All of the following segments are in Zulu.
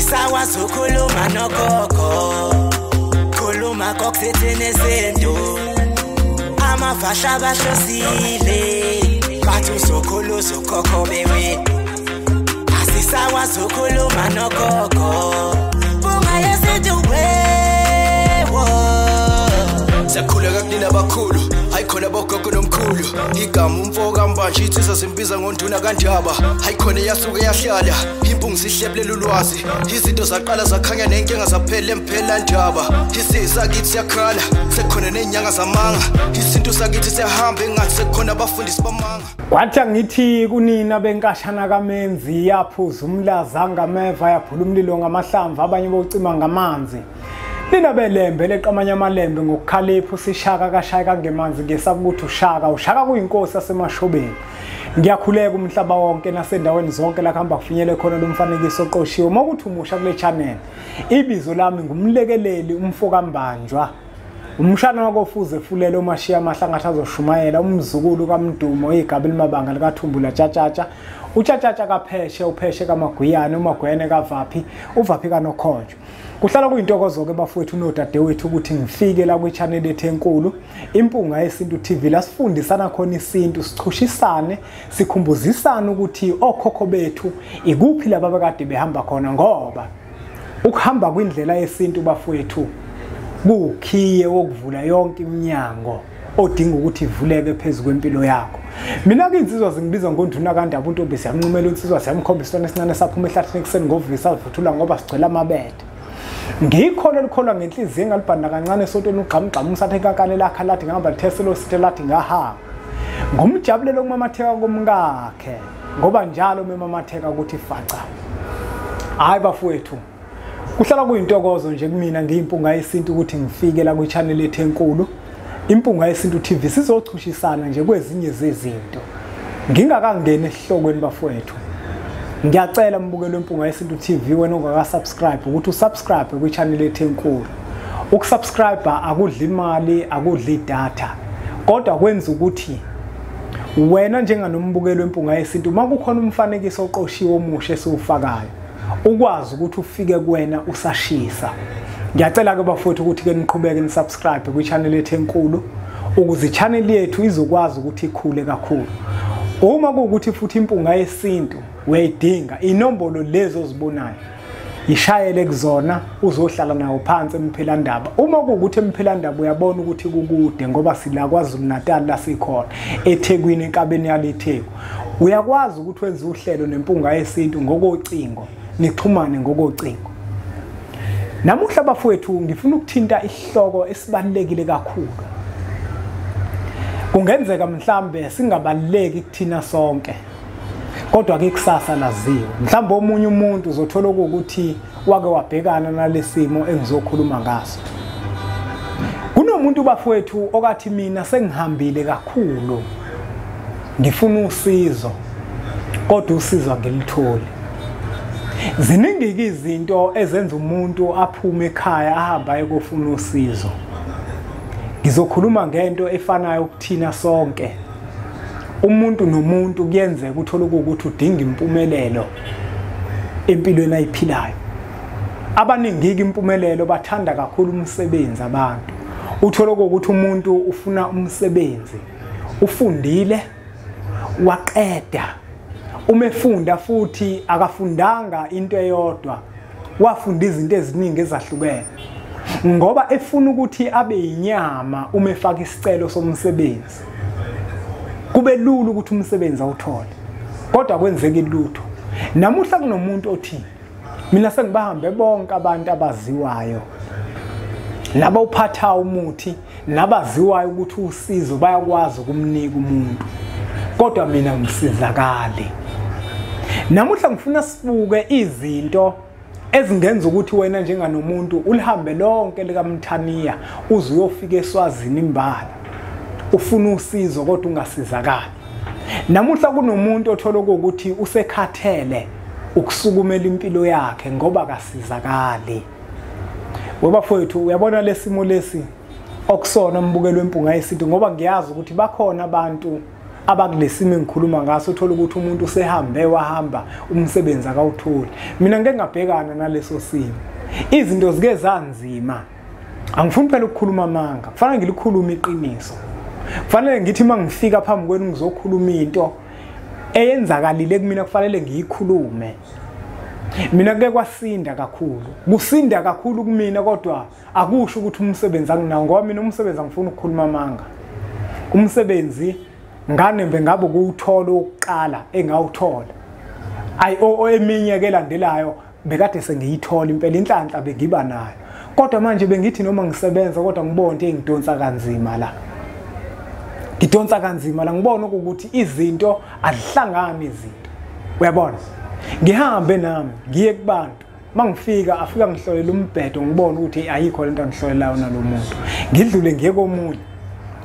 Asisakwazi ukukhuluma nogogo, khuluma kokuthethene izinto. Amavasha bahlosile, bathi uzokhulu uzokhokho bewe. Asisakwazi ukukhuluma nogogo, bunga yesintu wewo. Siyakhuleka kunina abakhulu, hayi khona bogogo nomkhulu. Igama umfo kaMbanje insizwa simbiza ngonduna kaNdaba. Hayi khona yasuke yahlala, impungu sihlebulela ulwazi. Izinto zaqala zakhanya nenkinga zaphela emphela ndaba. Isisakithi siyakhala, sekukhona nezinyanga zamanga. Isintu sakithi siyahamba engathi sekukhona abafundisi bamanga. Kwathi angithi kunina benkashana kaMenzi yaphuza umlaza ngameva yaphula umlilo ngamahlamvu abanye bocima ngamanzi. Nina belembe leqamanye amalembe ngokukhalipha usishaka kashaya kangemanzi ngesaba ukuthi ushaka ushaka kuyinkosi yasemashobeni. Ngiyakhuleka umhlaba wonke nasendaweni zonke la kuhamba kufinyele khona lo mfanekiso oqoshiwe. Uma kuthi umusha kule channel, ibizo lami ngumlekeleli umfo kaMbanjwa, umshana wakofuze fulele umashiya amahlangathi azoshumayela, umzukulu kaMdumo igaba elimabanga likaThumbula Tshatshatsha, uTshatshatsha kaPheshe, uPheshe kaMaguyane, uMaguyane kaVaphi, uVaphi kaNokhonjwa. Kuhlala kuyintokozo-ke bafowethu nodadewethu ukuthi ngifike la kwi-channel yethu enkulu Impunga Yesintu TV, la sifundisana khona isintu, sichushisane, sikhumbuzisane ukuthi okhokho bethu ikuphi laba abakade behamba khona, ngoba ukuhamba kwindlela yesintu bafowethu kuwukhiye wokuvula yonke iminyango odinga ukuthi ivuleke phezu kwempilo yakho. Mina ke insizwa zingibiza ngonduna kaNdaba, untombi siyancumela insizwa, siyamkhombisa isitwana esincane saphuma ehlathini ekuseni ngovisa savuthula ngoba sigcwele amabele. Ngikholwa elikholwa ngenhliziyo engalibhanda kancane esontweni ugqamugqamu umsathe ikankane lakha lathi ngihamba litheselo sithe lathi ngahamba. Ngumjabulelo okumamatheka komkakhe ngoba njalo memamatheka ukuthi faca. Hayi bafowethu, kuhlala kuyintokozo nje kumina ngiyimpunga yesintu ukuthi ngifike la kwi-channel yethu enkulu Impunga Yesintu TV, sizochushisana nje kwezinye zezinto. Ngingakangeni esihlokweni bafowethu, ngiyacela mbukelo Impunga Yesintu TV wena ongaka-subscribe ukuthi usubscribe kwi-channel yethu enkulu. Ukusubscribe akudli imali, akudli idatha, kodwa kwenza ukuthi wena njenganombukelo wempunga yesintu uma kukhona umfanekiso oqoshiwe omusha esiwufakayo ukwazi ukuthi ufike kuwena usashisa. Ngiyacela ke bafowethu ukuthi ke niqhubeke nisubscribe kwi-channel yethu enkulu ukuze i-channel yethu izokwazi ukuthi ikhule kakhulu. Uma kuwukuthi futhi impunga yesintu uyayidinga, inombolo lezo ozibonayo ishayele kuzona, uzohlala nawo phansi emphelandaba. Uma kuwukuthi emphelandaba uyabona ukuthi kukude ngoba sila KwaZulu Natal la sikhona eThekwini enkabeni yaleTheku, uyakwazi ukuthi wenze uhlelo nempunga yesintu ngokocingo, nixhumane ngokocingo. Namuhla bafowethu ngifuna ukuthinta isihloko esibalulekile kakhulu. Kungenzeka mhlambe singabaluleki kuthina sonke, kodwa ke kusasa laziwe. Mhlambe omunye umuntu uzothola ukuthi wake wabhekana nalesimo engizokhuluma ngaso. Kunomuntu bafowethu okathi mina sengihambile kakhulu, ngifuna usizo, kodwa usizo angilitholi. Ziningi izinto ezenza umuntu aphume ekhaya ahambe ayokufuna usizo. Ngizokhuluma ngento efanayo kuthina sonke. Umuntu nomuntu kuyenzeka uthola ukuthi udinga impumelelo empilweni ayiphilayo. Abaningi impumelelo bathanda kakhulu umsebenzi abantu. Uthola ukuthi umuntu ufuna umsebenzi, ufundile waqeda. Uma efunda futhi akafundanga into eyodwa, wafunda izinto eziningi ezahlukene ngoba efuna ukuthi abe yinyama uma efaka isicelo somsebenzi, kube lula ukuthi umsebenzi awuthole, kodwa kwenzeki lutho. Namuhla kunomuntu othi mina sengibahambe bonke abantu abaziwayo nabawuphatha umuthi nabaziwayo ukuthi usizo bayakwazi ukumnika umuntu, kodwa mina ngisizakale. Namuhla ngifuna sibuke izinto ezingenza ukuthi wena njenganomuntu ulihambe lonke likaMthaniya uze uyofika eSwazini imbala ufuna usizo kodwa ungasizakali. Namuhla kunomuntu othola ukuthi usekhathele ukusukumela impilo yakhe ngoba akasizakali. Webafowethu, uyabona lesimo lesi okusona umbukelo wempunga yesintu, ngoba ngiyazi ukuthi bakhona abantu abakulesimo engikhuluma ngaso, uthola ukuthi umuntu usehambe wahamba umsebenzi akawutholi. Mina ngeke ngabhekana naleso simo, izinto zike zanzima. Angifuni phela ukukhuluma amanga, kufanele ngilikhulume iqiniso. Kufanele ngithi uma ngifika phambi kwenu ngizokhuluma into eyenzakalile kumina, kufanele ngiyikhulume. Mina kuke kwasinda kakhulu, kusinda kakhulu kumina, kodwa akusho ukuthi umsebenzi anginawo, ngoba mina umsebenzi angifuni ukukhuluma amanga. Umsebenzi nganembe ngabe kuwuthola okokuqala engawuthola, ayi eminye ke elandelayo bekade sengiyithola impela, inhlanhla bengiba nayo. Kodwa manje bengithi noma ngisebenza kodwa ngibone into engidonsa kanzima la, ngidonsa kanzima la, ngibone ukuthi izinto azihlangani izinto, uyabona. Ngihambe nami ngiye kubantu, mangifika afika ngihlolela umbhedo, ngibone ukuthi ayikho lento angihlolelayo nalomuntu. Ngidlule ngiye komunye,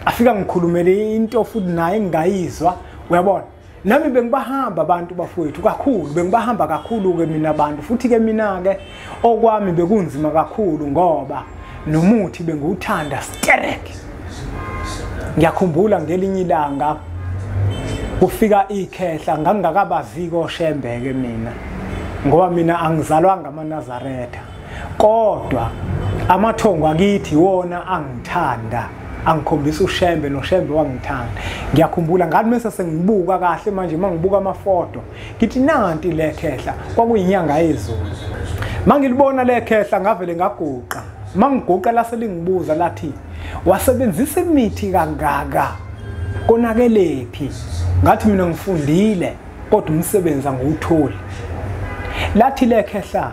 afika ngikhulumele into futhi naye engingayizwa, uyabona. Nami bengibahamba abantu bafowethu kakhulu, bengibahamba kakhulu ke mina abantu, futhi ke mina ke okwami bekunzima kakhulu ngoba nomuthi bengiwuthanda sterek. Ngiyakhumbula ngelinye ilanga kufika ikhehla, ngangingakabaziko oShembe ke mina, ngoba mina angizalwanga amaNazaretha, kodwa amathongo akithi wona angithanda, angikhombisa uShembe, noShembe wangithanda. Ngiyakhumbula ngathi mase sengibuka kahle manje, mangibuka amafoto ngithi nanti le khehla, kwakuyinyanga yezulu. Mangilibona le khehla ngavele ngaguqa, mangiguqa lase lingibuza lathi, wasebenzisa imithi kangaka konakelephi? Ngathi mina ngifundile kodwa umsebenzi angiwutholi. Lathi le khehla,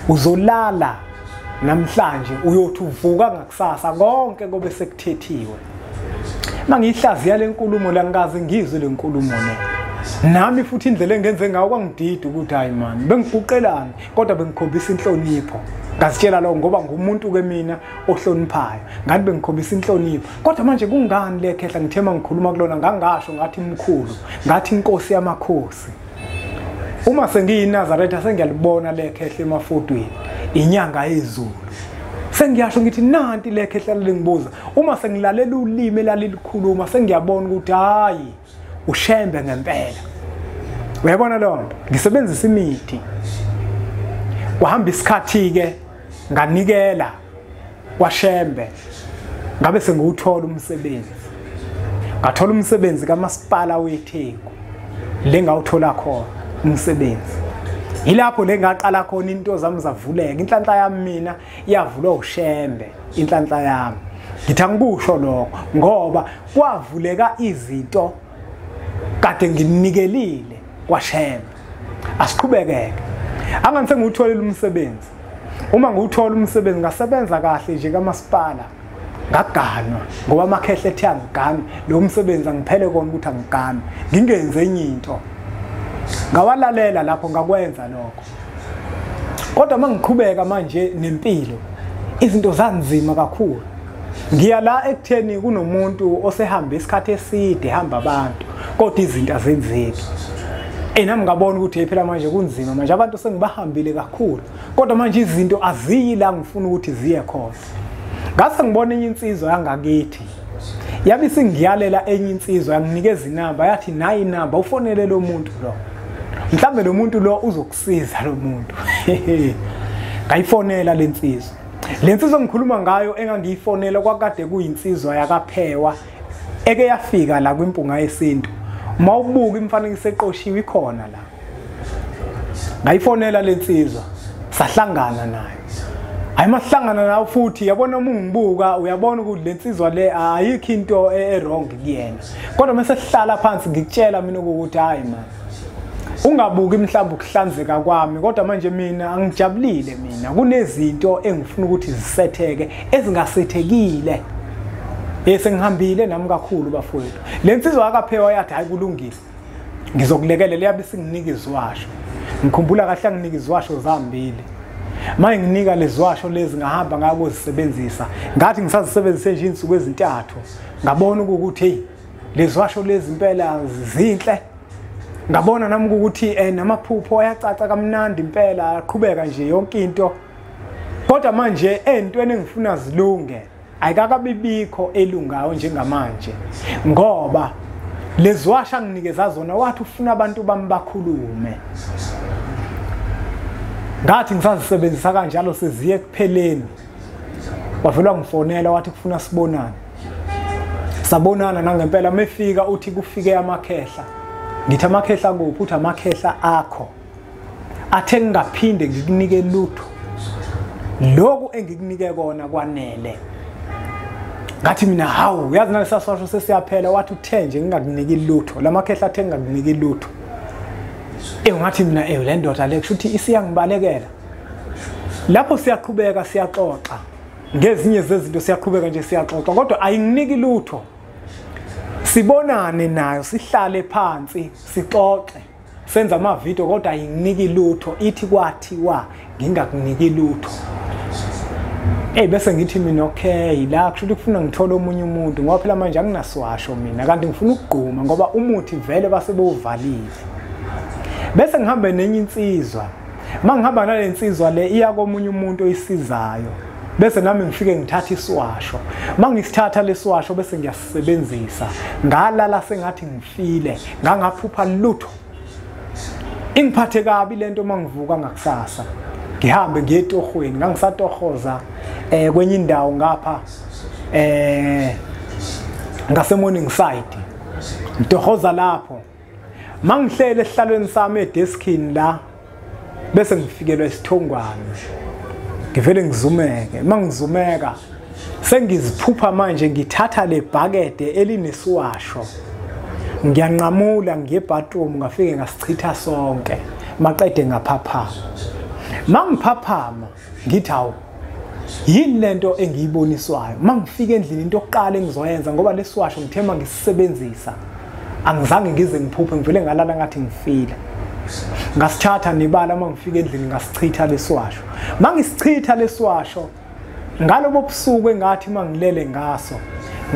uzolala namhlanje uyothi uvuka ngakusasa konke kobe sekuthethiwe. Mangiyihlaziya le nkulumo la, ngikaze ngizwe le nkulumo le. Nami futhi indlela engenze ngayo kwangidida ukuthi hayi man, bengiguqelani, kodwa bengikhombisa inhlonipho. Ngazitshela lokho ngoba ngumuntu ke mina ohloniphayo, ngathi bengikhombisa inhlonipho. Kodwa manje kungani le khehla ngithe mangikhuluma kulona ngangasho ngathi mkhulu, ngathi inkosi yamakhosi. Uma sengiyiNazaretha sengiyalibona le khehla emafotweni, inyanga yezulu. Sengiyasho ngithi nanti le khehla lingibuza. Uma sengilalela ulimi elalilikhuluma sengiyabona ukuthi hayi uShembe ngempela. Uyabona leyo nto, ngisebenzisa imithi. Kwahamba isikhathi ke nganikela kwaShembe, ngabe sengiwuthola umsebenzi. Ngathola umsebenzi kamasipala weTheku, le ngawuthola khona umsebenzi. Yilapho le ngaqala khona into zami zavuleka. Inhlanhla yami mina yavulwa uShembe, inhlanhla yami. Ngithi angikusho lokho ngoba kwavuleka izinto kade nginikelile kwaShembe. Asiqhubekeke. Angani sengiwutholile umsebenzi. Uma ngiwuthola umsebenzi ngasebenza kahle nje kamasipala, ngaganwa ngoba amakhehle ethe angigane lo msebenzi, angiphele kona ukuthi angigane, ngingenze enye into. Ngawalalela lapho, ngakwenza lokho. Kodwa mangiqhubeka manje nempilo, izinto zanzima kakhulu. Ngiya la ekutheni kunomuntu osehambe isikhathi eside hamba abantu, kodwa izinto azenzeki. Nami ngabona ukuthi phela manje kunzima manje, abantu sengibahambile kakhulu, kodwa manje izinto aziyi la ngifuna ukuthi ziye khona. Ngase ngibona enye insizwa yangakithi, yabe isingiyalela enye insizwa, yanginikeza inamba, yathi nayi inamba, ufonele lo muntu lo, mhlambe lo muntu lo uzokusiza lo muntu. Ngayifonela le nsizwa. Le nsizwa ngikhuluma ngayo engangiyifonela kwakade kuyinsizwa yakaPhewa eke yafika la kwiMpunga Yesintu. Uma ubuka imifanekiso eqoshiwe ikhona la. Ngayifonela le nsizwa, sahlangana nayo. Hayi masihlangana nawe futhi yabona uma ungibuka uyabona ukuthi le nsizwa le ayikho into e-wrong kuyena. Kodwa mase sihlala phansi ngikutshela mina ukuthi hayi man, ungabuki mhlawumbe ukuhlanzeka kwami, kodwa manje mina angijabulile, mina kunezinto engifuna ukuthi zisetheke ezingasethekile. Sengihambile nami kakhulu bafowethu. Le nsizwa akaPhewa yathi hayi kulungile, ngizokulekelela, yabe singinika iziwasho. Ngikhumbula kahle anginika iziwasho zambili. Manje nginika leziwasho lezi ngahamba ngakuzisebenzisa. Ngathi ngisazisebenzise nje insuku ezintathu, ngabona ukuthi hey leziwasho lezi impela zinhle. Ngabona nami ukuthi namaphupho ayacaca kamnandi impela, aqhubeka nje yonke into. Kodwa manje entweni engifuna zilunge ayikakabibikho elungayo njengamanje, ngoba Leziwasha nginikeza zona, wathi ufuna abantu bami bakhulume. Ngathi ngisazisebenzisa kanjalo seziye kupheleni, wavela ngifonela wathi kufuna sibonane. Sabonana nangempela. Mefika uthi kufike amakhehla. Ngithi amakhehla kuphi? Uthi amakhehla akho athe ngingaphinde ngikunike lutho, lokhu engikunike kona kwanele. Ngathi mina hawu, uyazi nalesaswasho sesiyaphela. Wathi uthe nje ngingakuniki lutho, lamakhehla athe ngingakuniki lutho. Ngathi mina le ndoda le kusho ukuthi isiyangibalekela. Lapho siyaqhubeka siyaxoxa ngezinye zezinto, siyaqhubeka nje siyaxoxa, kodwa ayinginiki lutho. Sibonane nayo, sihlale phansi sixoxe, senza amavidiyo, kodwa ayinginiki lutho. Ithi kwathiwa ngingakuniki lutho. Bese ngithi mina okay, la kusho ukuthi kufuna ngithole omunye umuntu, ngoba phela manje anginaswasho mina, kanti ngifuna ukugquma ngoba umuthi vele base bewuvalile. Bese ngihambe nenye insizwa. Mangihamba nale nsizwa le iya komunye umuntu oyisizayo, bese nami ngifike ngithatha isiwasho. Mangisithatha lesiwasho bese ngiyasebenzisa. Ngalala sengathi ngifile, ngangaphupha lutho. Ingiphathe kabi lento mangivuka ngakusasa. Ngihambe ngiye etohweni, ngangisatohoza kwenye indawo ngapha ngase Morningside. Ngitohoza lapho. Mangihlele esihlalweni sami edeskini la, bese ngifikelwa isithongwane. Ngivele ngizumeke. Mangizumeka sengiziphupha manje ngithatha le bhakede elinesiwasho, ngiyanqamula ngiye ebathroom, ngafike ngasichitha sonke, maqede ngaphaphama. Mangiphaphama ngithi hawu, yini lento engiyiboniswayo? Mangifika endlini into yokuqala engizoyenza, ngoba lesiwasho ngithema ngisisebenzisa, angizange ngize ngiphuphe, ngivele ngalala ngathi ngifile. Ngasithatha nebala, mangifika endlini ngasichitha lesiwasho. Mangisichitha lesiwasho ngalobo busuku engathi mangilele ngaso,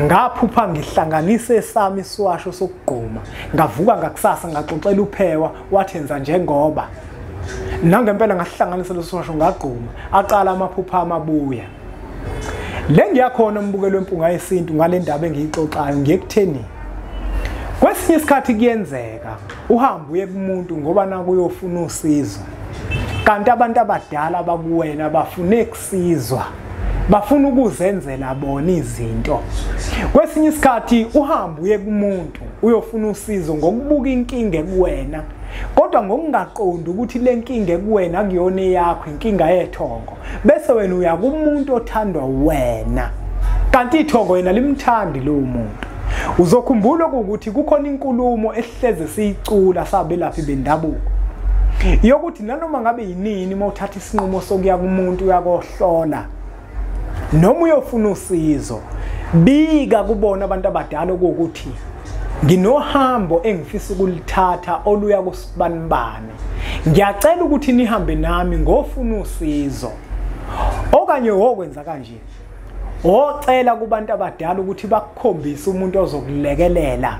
ngaphupha ngihlanganise esami isiwasho sokugquma. Ngavuka ngakusasa ngaxoxela uPhewa, wathi enza njengoba. Nangempela ngahlanganisa lesiwasho ngagquma, aqala amaphupha amabuya. Le ngiyakhona umbukelo wempunga yesintu ngale ndaba engiyixoxayo, ngiyekutheni kwesinye isikhathi kuyenzeka uhambe uye kumuntu ngoba naku uyofuna usizo, kanti abantu abadala bakuwena bafune kusizwa, bafuna ukuzenzela bona izinto. Kwesinye isikhathi uhambe uye kumuntu uyofuna usizo ngokubuka inkinga ekuwena, kodwa ngokungaqondi ukuthi le nkinga ekuwena akuyona eyakho, inkinga yethongo. Bese wena uya kumuntu othandwa wena, kanti ithongo yena limthandi lowo muntu. Uzokhumbula ukuthi kukhona inkulumo ehleze siyicula sabelaphi bendabuko yokuthi nanoma ngabe yinini mawuthatha isinqumo sokuya kumuntu uyakohlola noma uyofuna usizo, bika kubona abantu abadala ukuthi nginohambo engifisa ukulithatha oluya kusibanibani, ngiyacela ukuthi nihambe nami ngofuna usizo. Okanye wokwenza kanje, ocela kubantu abadala ukuthi bakukhombise umuntu ozokulekelela,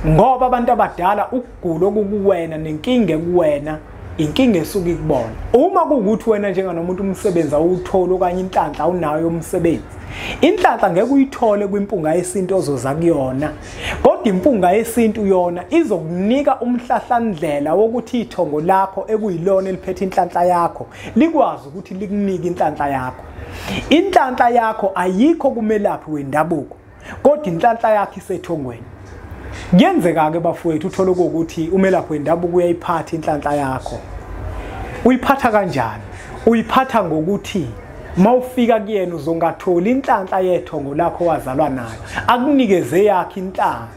ngoba abantu abadala ukugula okukuwena nenkinga ekuwena inkinga esuke ikubona. Uma kuwukuthi wena njenganomuntu umsebenzi awutholi okanye inhlanhla unayo yomsebenzi, inhlanhla ngeke uyithole kwimpunga yesintu ozoza kuyona, kodwa impunga yesintu yona izokunika umhlahlandlela wokuthi ithongo lakho ekuyilona eliphethe inhlanhla yakho likwazi ukuthi likunike inhlanhla yakho. Inhlanhla yakho ayikho kumelaphi wendabuko, kodwa inhlanhla yakho isethongweni. Kuyenzeka-ke bafowethu uthole ukuthi umelaphi wendabuko uyayiphatha inhlanhla yakho. Uyiphatha kanjani? Uyiphatha ngokuthi mawufika kuyena uzongatholi inhlanhla yethongo lakho wazalwa nayo, akunikeze yakhe inhlanhla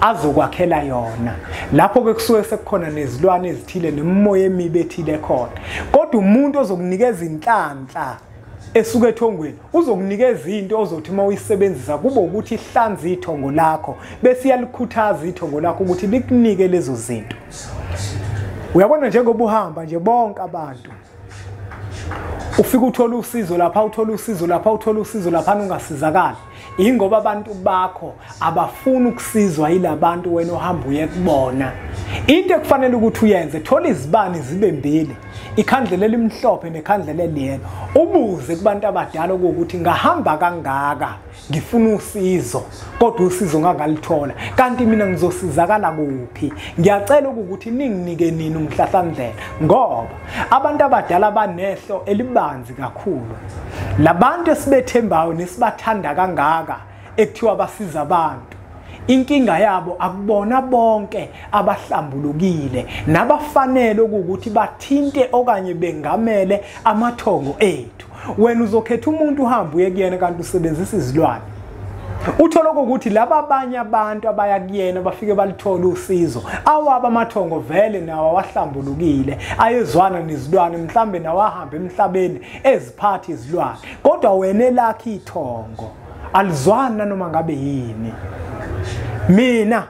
azokwakhela yona. Lapho-ke kusuke sekukhona nezilwane ezithile nemimoya emibi ethile khona, kodwa umuntu ozokunikeza inhlanhla esuke ethongweni uzokunikeza into ozothi uma uyisebenzisa kube ukuthi ihlanze ithongo lakho, bese iyalikhuthaza ithongo lakho ukuthi likunike lezo zinto. Uyabona njengoba uhamba nje bonke abantu ufika uthola usizo lapha, uthola usizo lapha, uthola usizo lapha, ungasizakali, ingoba abantu bakho abafuni ukusizwa yilabantu wena ohamba uye kubona. Into ekufanele ukuthi uyenze, thola izibani zibe mbili, Ikhandlela elimhlophe nekhandlela eliyelo. Ubuze kubantu abadala ukuthi ngahamba kangaka ngifuna usizo kodwa usizo ngangalithola, kanti mina ngizosizakala kuphi? Ngiyacela ukuthi ninginike nini umhlahlandlela, ngoba abantu abadala banehlo elibanzi kakhulu. Labantu esibethembayo nesibathanda kangaka ekuthiwa basiza abantu, inkinga yabo akubona bonke abahlambulukile nabafanele ukuthi bathinte okanye bengamele amathongo ethu. Wena uzokhetha umuntu uhambe uye kuyena kanti usebenzisa izilwane. Uthola ukuthi laba abanye abantu abaya kuyena bafike balithola usizo, awaba amathongo vele nawo awahlambulukile, ayezwana nezilwane, mhlambe nawo ahambe emhlabeni eziphatha izilwane, kodwa wena elakhe ithongo alizwana noma ngabe yini. Mina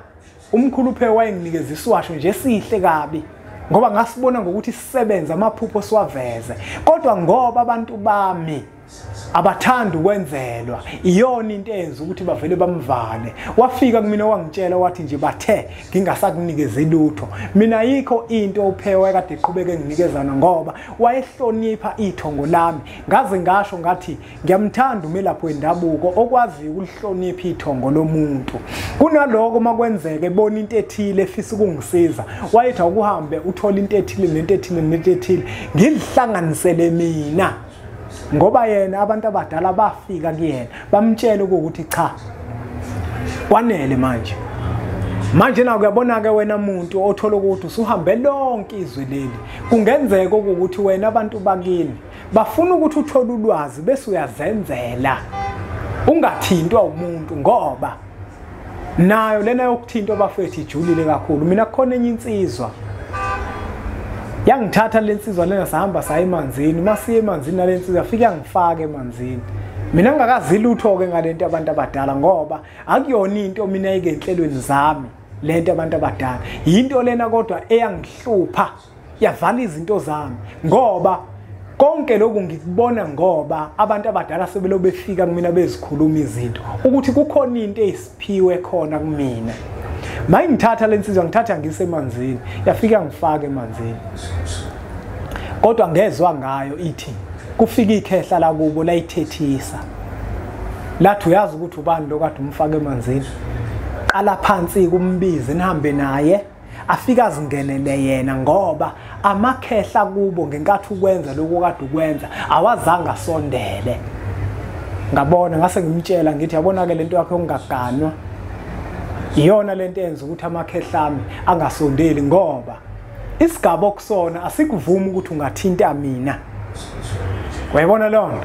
umkhulu Phe wayenginikeza isiwasho nje esihle kabi, ngoba ngasibona ngokuthi sisebenza amaphupho siwaveze, kodwa ngoba abantu bami abathanda ukwenzelwa, iyona into eyenza ukuthi bavele bamvale. Wafika kumina wangitshela wathi nje bathe ngingasakunikeza lutho. Mina ayikho into uPhe kade eqhubeke enginikezana, ngoba wayehlonipha ithongo lami. Ngaze ngasho ngathi ngiyamthanda umelaphi wendabuko okwaziyo ukulihlonipha ithongo lomuntu. Kunaloko makwenzeke ebona into ethile efisa ukungisiza, wayethi akuhambe uthole into ethile nento ethile nento ethile, ngilihlanganisele mina. Ngoba yena abantu abadala bafika kuyena bamtshela ukuthi cha, kwanele manje. Manje na uyabona ke wena muntu othola ukuthi usuhambe lonke izwe leli, kungenzeka ukuthi wena abantu bakini bafuna ukuthi uthole ulwazi bese uyazenzela, ungathintwa umuntu, ngoba nayo lena yokuthintwa bafethu ijulile kakhulu. Mina kukhona enye insizwa yangithatha lensizwa lena, sahamba saya emanzini. Masiye emanzini nalensizwa afike yangifaka emanzini. Mina ngingakazi lutho ke ngalento abantu abadala, ngoba akuyona into mina ekenhlelweni zami lento abantu abadala. Yinto lena kodwa eyangihlupha, yavala izinto zami, ngoba konke lokhu ngikubona ngoba abantu abadala sebelo befika kumina bezikhuluma izinto ukuthi kukhona into eyisiphiwe khona kumina. Mayingithatha lensizwa ngithatha ngisemanzini, yafika ngifaka emanzini, kodwa ngezwa ngayo ithi kufika ikhehla la kubo layithethisa, lathi uyazi ukuthi ubani lo kade umfaka emanzini, qala phansi kumbize nihambe naye afika azingenele yena, ngoba amakhehla kubo ngenkathi ukwenza lokho kade ukwenza awazange asondele. Ngabona ngase ngimtshela ngithi yabona ke lento yakho ongaganwa iyona lento enza ukuthi amakhehla ami angasondeli, ngoba isigaba okusona asikuvumi ukuthi ungathinta mina. Uyayibona leyo nto?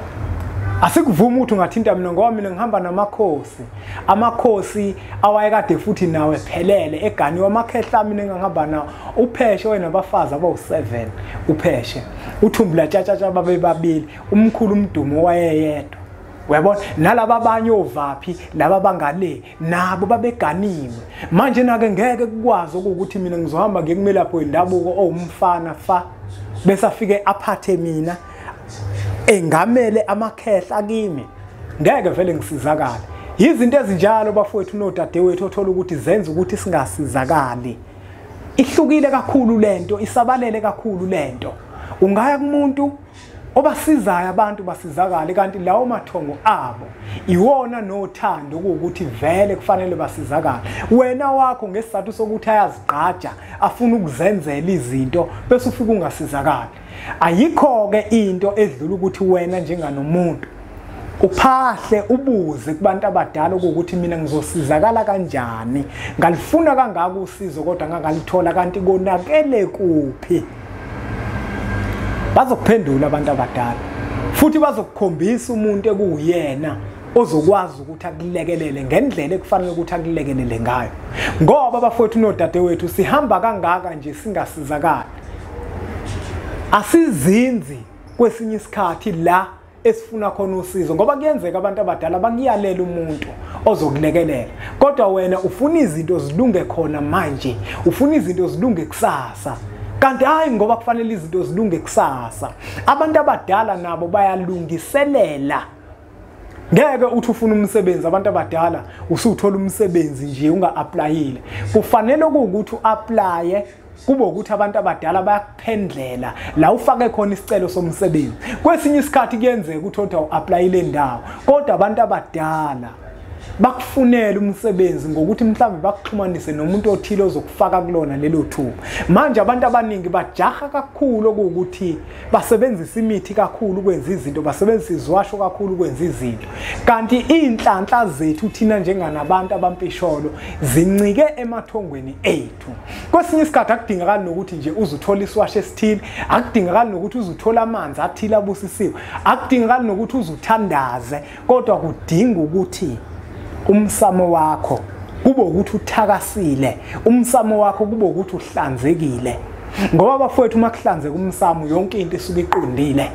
Asikuvumi ukuthi ungathinta mina, ngoba mina ngihamba namakhosi, amakhosi awayekade futhi nawe phelele eganiwe amakhehla mina engihamba nawo. Upheshe wena abafazi abawu7, upheshe uthumbula tshatshatsha babe babili, umkhulu umdumo wayeyedwa. Uyabona nalaba abanye ovaphi laba bangale nabo babeganiwe. Manje nake ngeke kukwazi ukuthi mina ngizohamba ngiye kumelaphi wendabuko owumfana fa bese afike aphathe mina engamele amakhehla kimi, ngeke vele ngisizakale. Izinto ezinjalo bafowethu nodadewethu othola ukuthi zenza ukuthi singasizakali. Ihlukile kakhulu lento, isabalele kakhulu lento. Ungaya kumuntu obasizayo abantu basizakale, kanti lawo mathongo abo iwona nothando ukuthi vele kufanele basizakale. Wena wakho ngesizathu sokuthi ayazigqaja afuna ukuzenzela izinto bese ufika ungasizakali. Ayikho ke into edlula ukuthi wena njenganomuntu uphahle ubuze kubantu abadala ukuthi mina ngizosizakala kanjani, ngalifuna kangaka usizo kodwa ngangalithola, kanti konakele kuphi? Bazokuphendula abantu abadala, futhi bazokukhombisa umuntu ekuwuyena ozokwazi ukuthi akulekelele ngendlela ekufanele ukuthi akulekelele ngayo. Ngoba bafowethu nodadewethu sihamba kangaka nje singasizakali, asizinzi kwesinye isikhathi la esifuna khona usizo, ngoba kuyenzeka abantu abadala bakuyalela umuntu ozokulekelela, kodwa wena ufuna izinto zilunge khona manje, ufuna izinto zilunge kusasa, kanti hayi ngoba kufanele izinto zilunge kusasa. Abantu abadala nabo bayalungiselela. Ngeke uthi ufuna umsebenzi abantu abadala usuthola umsebenzi nje unga-applyile. Kufanele ukuthi u-applye Kube ukuthi abantu abadala bayakuphendlela la ufake khona isicelo somsebenzi. Kwesinye isikhathi kuyenzeka ukuthi uthi awu-applyile ndawo, kodwa abantu abadala bakufunela umsebenzi ngokuthi mhlawumbe bakuxhumanise nomuntu othile ozokufaka kulona lelo thuba. Manje abantu abaningi bajaha kakhulu okuwukuthi basebenzisa imithi kakhulu ukwenza izinto, basebenzisa iziwasho kakhulu ukwenza izinto, kanti iy'nhlanhla zethu thina njenganabantu abampisholo zincike emathongweni ethu. Kwesinye isikhathi akudingakali nokuthi nje uze uthole isiwasho esithile, akudingakali nokuthi uze uthole amanzi athile abusisiwe, akudingakali nokuthi uze uthandaze, kodwa kudinga ukuthi umsamo wakho kube ukuthi uthakasile, umsamo wakho kube ukuthi uhlanzekile. Ngoba bafowethu uma kuhlanzeka umsamo yonke into isuke iqondile.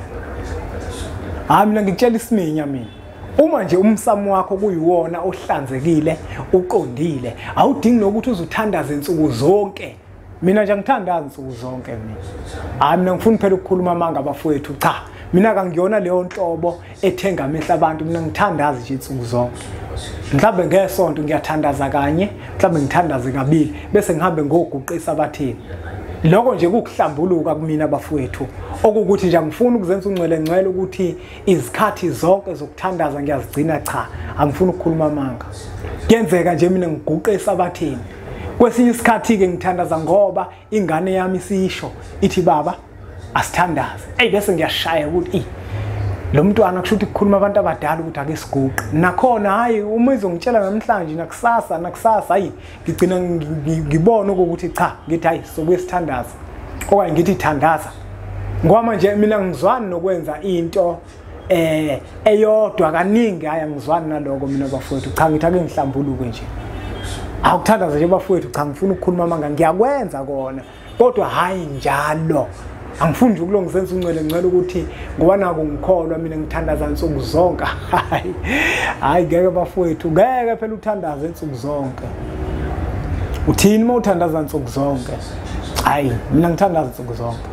Hayi, mina ngikutshela isiminya mina, uma nje umsamo wakho kuyiwona ohlanzekile uqondile, awudingi nokuthi uzuthandaze insuku zonke. Mina nje angithandazi insuku zonke mina. Hayi, mina ngifuna phela ukukhuluma amanga bafowethu, cha, mina kangiyona leyo nhlobo ethenga amehlo abantu. Mina ngithandaza nje insuku zonke. Mhlawumbe ngesonto ngiyathandaza kanye, mhlawumbe ngithandaze kabili, bese ngihambe ngoguqisa abathini. Lokho nje kukuhlambuluka kumina bafowethu, okukuthi nje angifuni ukuzenza ungcwele ngcwele ukuthi izikhathi zonke zokuthandaza ngiyazigcina. Cha, angifuni ukukhuluma amanga. Kuyenzeka nje mina ngiguqe esabathini. Kwesinye isikhathi-ke ngithandaza ngoba ingane yami isisho ithi baba asithandaze. Eyi, bese ngiyashaya ukuthi lo mntwana kusho ukuthi kukhuluma abantu abadala ukuthi ake siguqe. Nakhona hayi, uma izongitshela namhlanje nakusasa nakusasa, hayi ngigcina ngibona ukuthi cha, ngithi hayi sobuye sithandaze, okanye ngithi thandaza. Ngoba manje mina ngizwani nokwenza into eyodwa kaningi, hayi angizwani naloko mina bafowethu. Cha, ngithi ake ngihlambuluke nje. Awukuthandaza nje bafowethu, cha ngifuna ukukhuluma amanga, ngiyakwenza kona, kodwa hayi njalo. Angifuni nje ukulongisenza ungcwele ngcwele ukuthi ngoba nako ngikholwa mina ngithandaza insuku zonke. Hayi, hayi ngeke bafowethu, ngeke phela uthandaze insuku zonke. Uthini uma uthandaza insuku zonke? Hayi, mina ngithandaza insuku zonke.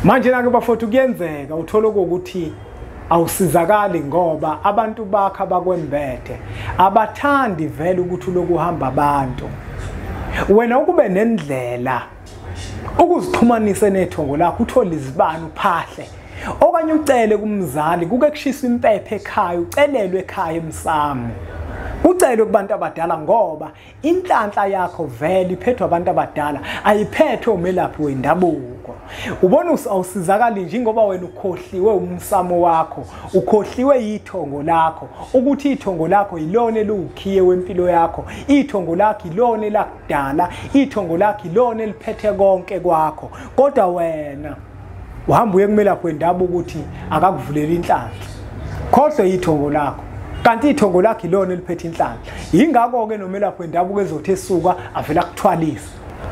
Manje nake bafowethu kuyenzeka uthole ukuthi awusizakali ngoba abantu bakho abakwembethe abathandi vele ukuthi ulokuhamba abantu. Wena ukube nendlela ukuzixhumanise nethongo lakho, uthole izibani uphahle, okanye ucele kumzali kuke kushisa impepho ekhaya, ucelelwe ekhaya emsamo, ucelwe kubantu abadala, ngoba inhlanhla yakho vele iphethwe abantu abadala, ayiphethwe umelaphi wendabuko. Ubona awusizakali nje ngoba wena ukhohliwe umsamo wakho, ukhohliwe ithongo lakho, ukuthi ithongo lakho yilona eliwukhiye wempilo yakho, ithongo lakho yilona elakudala, ithongo lakho yilona eliphethe konke kwakho. Kodwa wena uhamba uye kumelaphi wendabuko ukuthi akakuvuleli inhlanhla, khohlwe ithongo lakho, kanti ithongo lakho ilona eliphethe inhlanhla. Yingakho-ke nomelaphi wendabuko ezothi esuka avela akuthwalisa,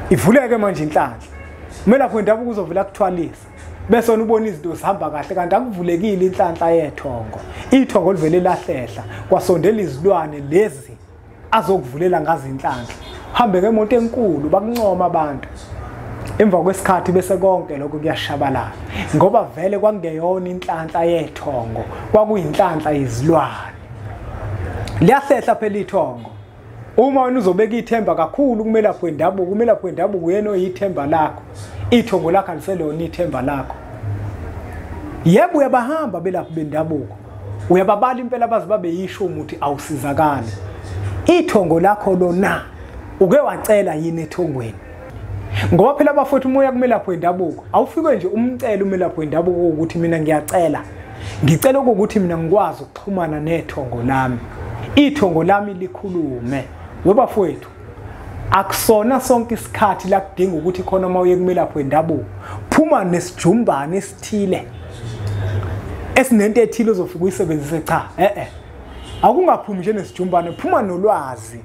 ivuleke manje inhlanhla. Umelaphi wendabuko uzovela akuthwalisa, bese wena ubona izinto zihamba kahle, kanti akuvulekile inhlanhla yethongo. Ithongo livele lahlehla, kwasondela izilwane lezi azokuvulela ngazo inhlanhla. Hambe ngemoto enkulu, bakuncoma abantu. Emva kwesikhathi bese konke lokho kuyashabalala, ngoba vele kwakungeyona inhlanhla yethongo, kwakuyinhlanhla yezilwane. Liyahlehla phela ithongo. Uma wena uzobeka ithemba kakhulu kumelaphi wendabuko, umelaphi wendabuko uyena oyithemba lakho, ithongo lakho aliselona ithemba lakho. Yebo, uyabahamba belaphi bendabuko, uyababala impela baze babe yishumi ukuthi awusizakali. Ithongo lakho lona uke wacela yini ethongweni? Ngoba phela bafowethu umoya kumelaphi wendabuko awufike nje umcele umelaphi wendabuko ukuthi mina ngiyacela, ngicela ukuthi mina ngikwazi ukuxhumana nethongo lami, ithongo lami likhulume. Ngoba bafowethu akusona sonke isikhathi la kudinga ukuthi khona uma uye kumelaphi wendabuko phuma nesijumbane esithile esinento ethile ozofika uyisebenzise. Cha, akungaphumi nje nesijumbane, phuma nolwazi.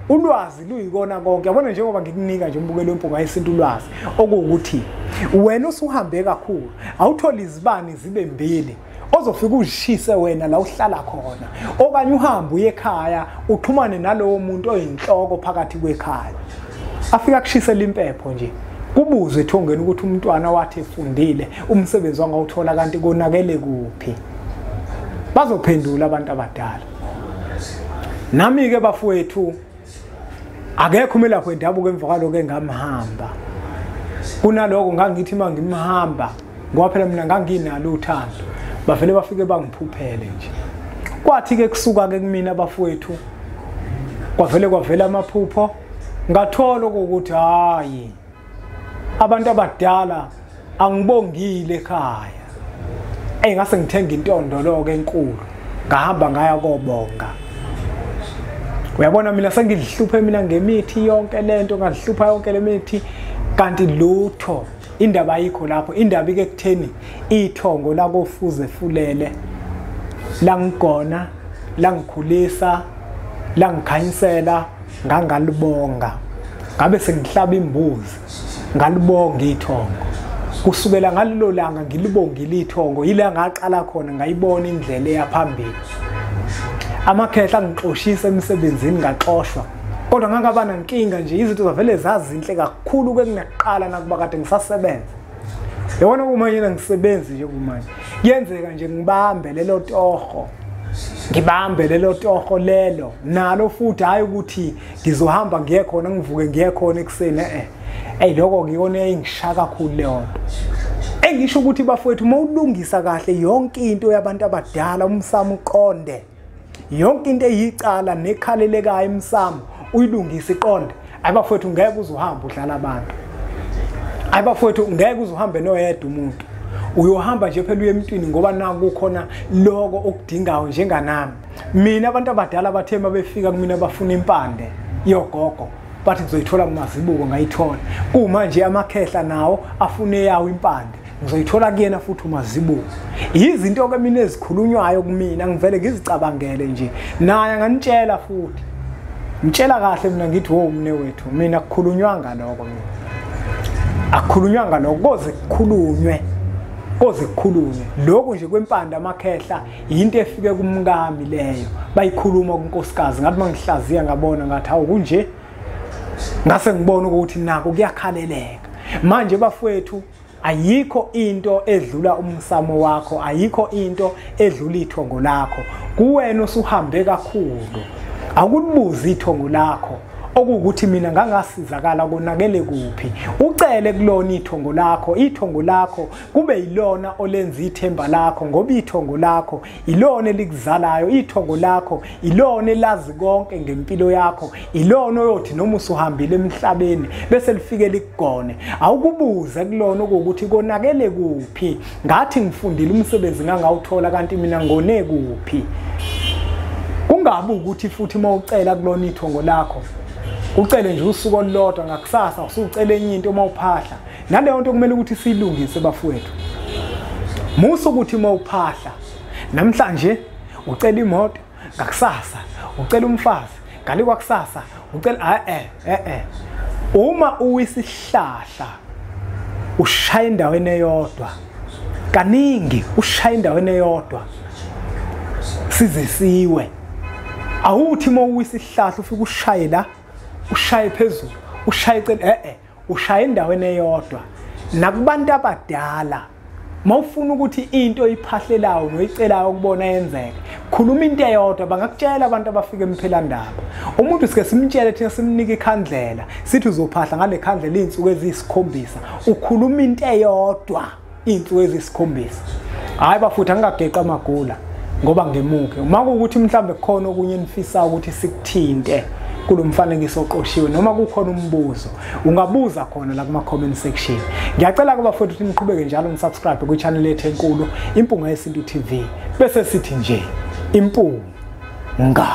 Ulwazi luyikona konke. Yabona njengoba ngikunika nje umbukelo wempunga yesintu ulwazi, okuwukuthi wena usuhambe kakhulu, awuthole izibani zibe mbili ozofika uzishise wena la uhlala khona, okanye uhambe uye ekhaya uxhumane nalowo muntu oyinhloko phakathi kwekhaya, afika kushisela impepho nje, kubuzwe ethongeni ukuthi umntwana wathi efundile umsebenzi wangawuthola kanti konakele kuphi. Bazophendula abantu abadala. Nami-ke bafowethu akekho umelaphi wendabuko emva kwaloko engamhamba. Kunaloko ngangithi mangimhamba ngoba phela mina nganginalo uthando, bavele bafike bangiphuphele nje. Kwathi ke kusuka ke kumina bafowethu kwavele kwavela amaphupho, ngathola ukuthi hayi abantu abadala angibongile ekhaya. Ngase ngithenga intondolo ke enkulu, ngahamba ngaya kobonga. Uyabona mina sengizihluphe mina ngemithi yonke lento, ngazihlupha yonke lemithi kanti lutho. Indaba ayikho lapho. Indaba ike kutheni ithongo lakofuze fulele langigona, langikhulisa, langikhanyisela, ngangalibonga. Ngabe sengihlaba imbuzi, ngalibonga ithongo. Kusukela ngalelo langa ngilibongile ithongo, yila ngaqala khona ngayibona indlela eyaphambili. Amakhehla angixoshisa emsebenzini, ngaxoshwa. Kodwa ngangaba nankinga nje, izinto zavele zazinhle kakhulu kwekunaqala nakuba kade ngisasebenza. Yabona uma yena ngisebenzi nje kumanje, kuyenzeka nje ngibambe lelo toho. Ngibambe lelo toho lelo nalo futhi, hayi ukuthi ngizohamba ngiye khona ngivuke ngiye khona ekuseni. Lokho ngiyona engisha kakhulu leyo nto. Engisho ukuthi bafowethu, uma ulungisa kahle yonke into yabantu abadala, umsamo uqonde, yonke into eyicala nekhalelekayo emsamo uyilungise iqonde, ayi bafowethu ngeke uzohamba udlala abantu. Ayi bafowethu ngeke uzohambe noyedwa umuntu. Uyohamba nje phela uye emntwini ngoba naku kukhona lokho okudingayo njenganami. Mina abantu abadala bathe mabefika kumina bafuna impande yogogo, bathi ngizoyithola kumazibuko, ngayithola. Kuma nje amakhehla nawo afune yawo impande, ngizoyithola kuyena futhi umazibuko. Izinto ke mina ezikhulunywayo kumina ngivele ngizicabangele nje, naye anganitshela futhi. Ngitshela kahle mina ngithi wo mne wethu, mina kukhulunywanga lokho, mina akukhulunywanga lokho, koze kukhulunywe, koze kukhulunywe lokho nje kwempanda amakhehla. Into efike kumkami leyo bayikhuluma kunkosikazi, ngathi mangihlaziya ngabona ngathi hawu kunje, ngase ngibona ukuthi nako kuyakhaleleka. Manje bafowethu ayikho into edlula umsamo wakho, ayikho into edlula ithongo lakho. Kuwena usuhambe kakhulu, akulibuzi ithongo lakho okuwukuthi mina ngangasizakala konakele kuphi. Ucele kulona ithongo lakho, ithongo lakho kube yilona olenza ithemba lakho, ngoba ithongo lakho ilona elikuzalayo, ithongo lakho ilona elazi konke ngempilo yakho, ilona oyothi noma usuhambile emhlabeni bese lifike likugone. Awukubuze kulona ukuthi konakele kuphi, ngathi ngifundile umsebenzi ngangawuthola kanti mina ngone kuphi. Kungabi ukuthi futhi mawucela kulona ithongo lakho ucele nje usuku olulodwa, ngakusasa usucela enye into mawuphahla. Naleyo nto kumele ukuthi siyilungise bafowethu. Musa ukuthi mawuphahla namhlanje ucela imoto, ngakusasa ucela umfazi, ngale kwakusasa ucela Uma uwisihlahla ushaya endaweni eyodwa kaningi, ushaya endaweni eyodwa size siwe. Awuthi mawuwisihlahla ufike ushaye la, ushaye phezulu, ushaye ushaye endaweni eyodwa. Nakubantu abadala mawufuna ukuthi into oyiphahlelayo noyicelayo ukubona yenzeke, khuluma into eyodwa. Bangakutshela abantu abafika emphelandaba. Umuntu sike simtshele thina, simnike ikhandlela, sithi uzophahla ngale khandlela izinsuku eziyisikhombisa, ukhuluma into eyodwa izinsuku eziyisikhombisa. Hayi bafuthu, angingageqa amagula ngoba ngemuke. Uma kuwukuthi mhlambe kukhona okunye enifisa ukuthi sikuthinte kulomfanekiso oqoshiwe, noma kukhona umbuzo, ungabuza khona la kuma comment section. Ngiyacela ke bafowethu ukuthi niqhubeke njalo nisubscribe kwi channel yethu enkulu Impunga Yesintu TV. Bese sithi nje Impunga.